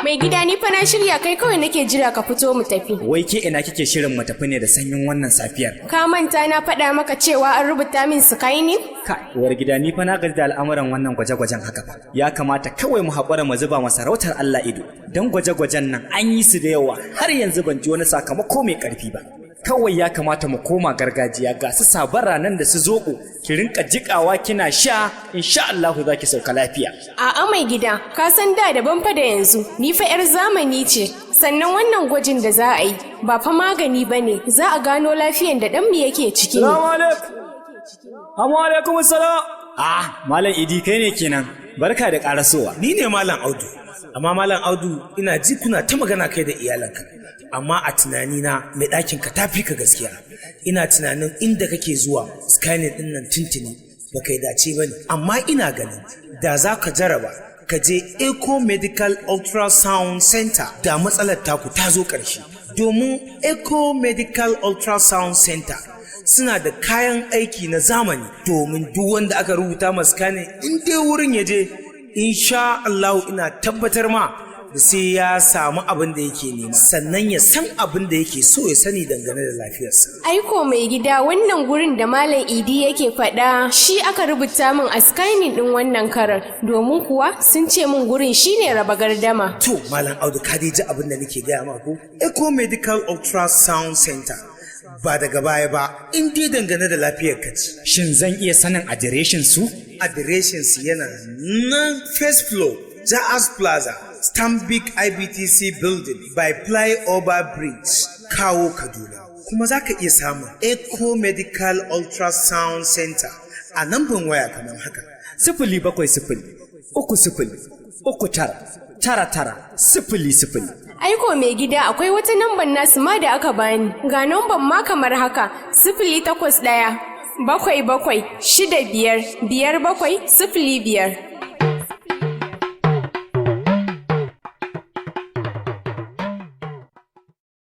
Mai gida, ni fa na shirya, kai kawai nake jira ka fito mu tafi. Wai ke, ina kike shirin mu tafi ne da sanyin wannan safiyar? Ka manta na faɗa maka cewa an rubuta min scanning? Ka, uwar gida, ni fa na gaji da al'amuran wannan gwaje-gwajen haka fa. Ya kamata kawai mu haƙura mu zuba masarautar Allah ido. Don gwaje-gwajen nan an yi su da yawa, har yanzu ban ji wani sakamako mai ƙarfi ba. Kawai ya kamata mu koma gargajiya, ga su sabara nan da su zoɓo, ki rinka jiƙawa kina sha, insha Allahu za ki sauka lafiya. A'a mai gida, ka san da daban fa da yanzu. Ni fa 'yar zamani ce. Sannan wannan gwajin da za a yi ba fa magani ba ne, za a gano lafiyan da ɗanmu yake ciki ne. Salamu alaikum. Amma alaikum salam. Ah, Malam Idi, kai ne kenan. Barka da ƙarasowa. Ni ne Malam Audu. Amma Malam Audu, ina ji kuna ta magana kai da iyalanka. Amma a tunanina mai ɗakin ka tafi ka gaskiya. Ina tunanin inda kake zuwa scanning ɗin nan tuntuni ba kai dace ba ne. Amma ina ganin da za ka jaraba ka je Eco Medical Ultrasound Center, da matsalar taku ta zo ƙarshe. Domin Eco Medical Ultrasound Center suna da kayan aiki na zamani, domin duk wanda aka rubuta masu scanning, in dai wurin ya je, insha Allah ina tabbatar ma da sai ya samu abin da yake nema, sannan ya san abin da yake so ya sani dangane da lafiyarsa. Aiko mai gida, wannan gurin da Malam Idi yake faɗa shi aka rubuta min a scanning ɗin wannan karar, domin kuwa sun ce min gurin shine raba gardama. To Malam Audu, ka dai ji abin da nake gaya ma ko? Eco Medical Ultrasound Center, ba daga baya ba in dai dangane da lafiyar ka ce. Shin zan iya sanin adireshin su? Adireshin su yana nan first floor, Ja'as Plaza, Stanbic IBTC Building, by Flyover Bridge, Kawo, Kaduna. Kuma za ka iya samun Eco Medical Ultrasound Center a namban waya kamar haka: 070 30 39 99 00. Aiko mai gida, akwai wata namban nasu ma da aka bani. Ga namban ma kamar haka: 081 77 65 57 05.